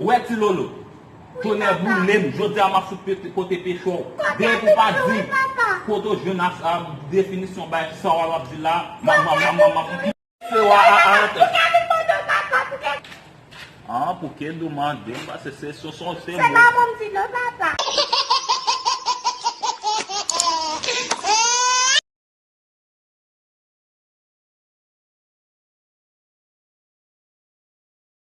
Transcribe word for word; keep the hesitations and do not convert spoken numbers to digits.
Ou wè ti Lolo? Tonè boule m, jodi a m ap fout pete- pote peche w. Depi w pa di m kote w jwenn a, a definisyon bay sa w ap di la, m ap, m ap, m ap, m ap, m ap. Se w a, a, a, a. An, pou ke demande m, paske se, se, se, se mo.